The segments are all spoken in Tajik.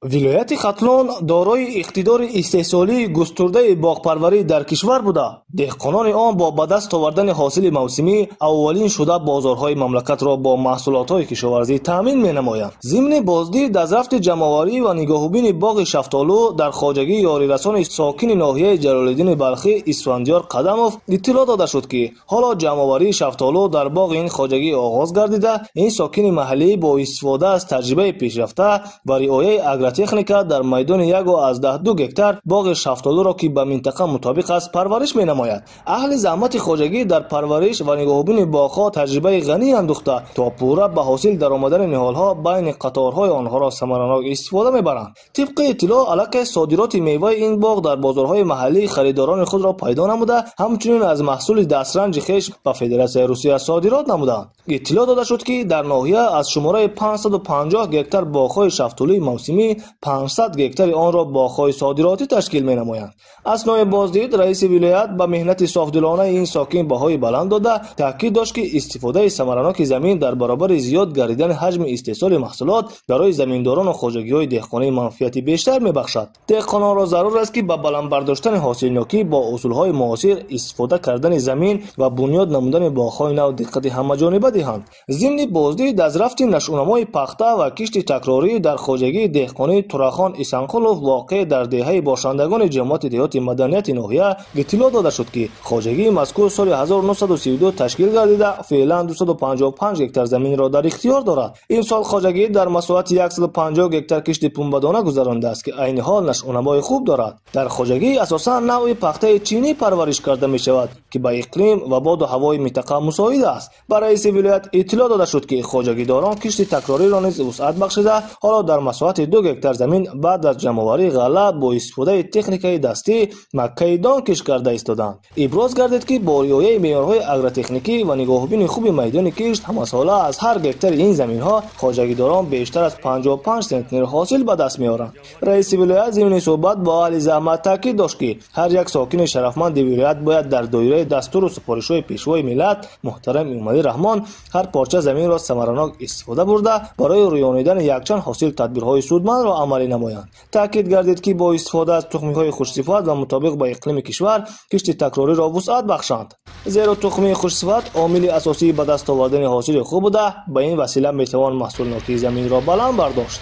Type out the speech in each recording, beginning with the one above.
Вилояти Хатлон дорои иқтидори истеҳсолии густурдаи боғпарварӣ дар кишвар буда, деҳқонони он бо ба даст овардани ҳосили мавсимӣ аввалин шуда бозорҳои мамлакатро бо маҳсулотҳои кишоварзӣ таъмин менамоянд. Зимни боздид аз рафти ҷамъоварӣ ва нигоҳубини боғи шафтолу дар хоҷагии ёрирасони сокини ноҳияи Ҷалолиддини Балхӣ Исфандиёр Қадамов иттилоъ дода шуд, ки ҳоло ҷамъоварии шафтолу дар боғи ин хоҷагӣ оғоз гардида, ин сокини маҳаллӣ бо истифода аз таҷрибаи пешрафта ва риояи агротехника дар майдони 1,2 гектар боғи шафтолуро, ки ба минтақа мутобиқ аст, парвариш менамояд. Аҳли заҳмати хоҷагӣ дар парвариш ва нигоҳубини боғҳо таҷрибаи ғанӣ андӯхта, то пурра ба ҳосил даромадани ниҳолҳо байни қаторҳои онҳоро самаранок истифода мебаранд. Тибқи иттилоъ, аллакай содироти меваи ин боғ дар бозорҳои маҳаллӣ харидорони худро пайдо намуда, ҳамчунин аз маҳсули дастранҷи хеш ба Федератсияи Русия содирот намуданд. Иттилоъ дода шуд, ки дар ноҳия аз шумораи 550 гектар боғҳои шафтолуи мавсимӣ 500 гектари онро боғҳои содиротӣ ташкил менамоянд. Аснои боздид раиси вилоят ба меҳнати софдилонаи ин сокин баҳои баланд дода, таъкид дошт, ки истифодаи самараноки замин дар баробари зиёд гардидани ҳаҷми истеҳсоли маҳсулот барои заминдорону хоҷагиҳои деҳқонӣ манфиати бештар мебахшад. Деҳқононро зарур аст, ки ба баланд бардоштани ҳосилнокӣ бо усулҳои муосир истифода кардани замин ва бунёд намудани боғҳои нав диққати ҳамаҷониба диҳанд. Зимни боздид аз рафти нашъунамои пахта ва кишти такрорӣ дар хоҷагии деҳқонии Турахон Исанқулов воқеъ дар деҳаи бошандагони ҷамоати деҳоти маданияти ноҳия иттилоъ дода шуд, ки хоҷагии мазкур соли 1932 ташкил гардида, феълан 255 гектар заминро дар ихтиёр дорад. Имсол хоҷагӣ дар масоҳати 150 гектар кишти пунбадона гузаронидааст, ки айни ҳол нашъунамои хуб дорад. Дар хоҷагӣ асосан навъи пахтаи чинӣ парвариш карда мешавад, ки ба иқлим ва боду ҳавои минтақа мусоид аст. Ба раиси вилоят иттилоъ дода шуд, ки хоҷагидорон кишти такрориро низ вусъат бахшида, ҳоло дар масоҳати 2 гектар замин баъд аз ҷамъоварии ғалла бо истифодаи техникаи дастӣ маккаи дон кишт карда истоданд. Иброз гардид, ки бо риояи меъёрҳои агротехникӣ ва нигоҳубини хуби майдони кишт ҳамасола аз ҳар гектари ин заминҳо хоҷагидорон бештар аз 55 сентнер ҳосил ба даст меоранд. Раиси вилоят зимни суҳбат бо аҳли заҳмат таъкид дошт, ки ҳар як сокини шарафманди вилоят бояд дар доираи дастуру супоришҳои пешвои миллат муҳтарам Эмомалӣ Раҳмон ҳар порча заминро самаранок истифода бурда, барои рӯёнидани якчанд ҳосил тадбирҳои судмандро амалӣ намоянд. Таъкид гардид, ки бо истифода аз тухмиҳои хушсифат ва мутобиқ ба иқлими кишвар кишти такрориро вусъат бахшанд, зеро тухмии хушсифат омили асосии ба даст овардани ҳосили хуб буда, ба ин васила метавон маҳсулнокии заминро баланд бардошт.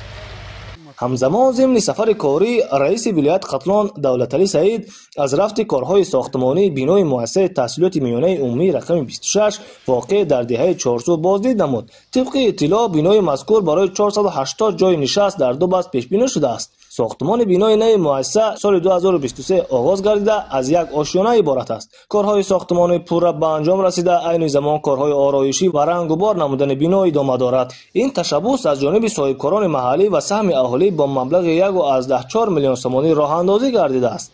Ҳамзамон зимни сафари корӣ раиси вилоят Хатлон Давлаталӣ Саид аз рафти корҳои сохтмонии бинои муассисаи таҳсилоти миёнаи умумии рақами 26 воқеъ дар деҳаи Чорсу боздид намуд. Тибқи иттилоъ, бинои мазкур барои 480 ҷойи нишаст дар ду баст пешбинӣ шудааст. Сохтмони бинои нави муассиса соли 2023 оғоз гардида, аз як ошёна иборат аст. Корҳои сохтмонӣ пурра ба анҷом расида, айни замон корҳои ороишӣ ва рангубор намудани бино идома дорад. Ин ташаббус аз ҷониби соҳибкорони маҳаллӣ ва саҳми аҳолӣ бо маблағи 1,4 миллион сомонӣ роҳандозӣ гардидааст.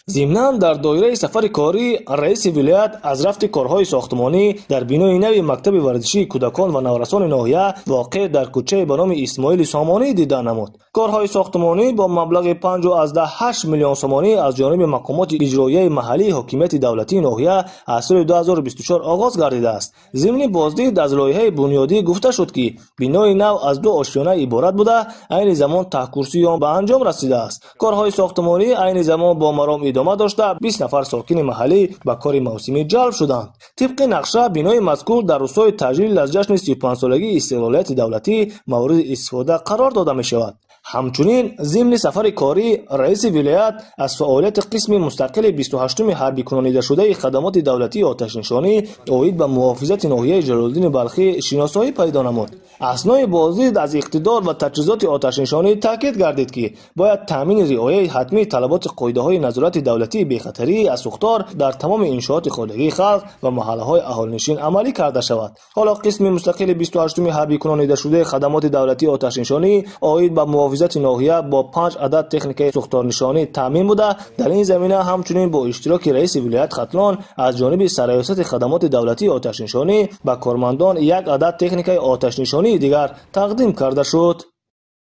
Зимнан дар доираи сафари корӣ раиси вилоят аз рафти корҳои сохтмонӣ дар бинои нави мактаби варзишии кӯдакон ва наврасони ноҳия воқеъ дар кӯчаи ба номи Исмоили Сомонӣ дида намуд. Корҳои сохтмонӣ бо маблағи 5,8 миллион сомонӣ аз ҷониби мақомоти иҷроияи маҳаллии ҳокимияти давлатии ноҳия аз соли 2024 оғоз гардидааст. Зимни боздид аз лоиҳаи бунёдӣ гуфта шуд, ки бинои нав аз ду ошёна иборат буда, айни замон таҳкурсии он ба анҷом расидааст. Корҳои сохтмонӣ айни замон бо маром идома дошта, 20 нафар сокини маҳаллӣ ба кори мавсимӣ ҷалб шуданд. Тибқи нақша, бинои мазкур дар рӯзҳои таҷлил аз ҷашни 35-солагии истиқлолияти давлатӣ мавриди истифода қарор дода мешавад. Ҳамчунин зимни сафари корӣ раиси вилоят аз фаъолияти қисми мустақили 28-уми ҳарбикунонидашудаи хадамоти давлатии оташнишонӣ оид ба муҳофизати ноҳияи Ҷалолиддини Балхӣ шиносоӣ пайдо намуд. Аснои боздид аз иқтидор ва таҷҳизоти оташнишонӣ таъкид гардид, ки бояд таъмини риояи ҳатмии талаботи қоидаҳои назорати давлатии бехатарӣ аз сӯхтор дар тамоми иншооти хоҷагии халқ ва маҳаллаҳои аҳолинишин амалӣ карда шавад. Ҳоло қисми мустақили 28-уми ҳарбикунонидашудаи хадамоти давлатии оташнишонӣ оид ба муҳофизати ноҳия бо 5 адад техникаи сӯхторнишонӣ таъмин буда, дар ин замина ҳамчунин бо иштироки раиси вилоят Хатлон аз ҷониби сарраёсати хадамоти давлатии оташнишонӣ ба кормандон як адад техникаи оташнишонии дигар тақдим карда шуд.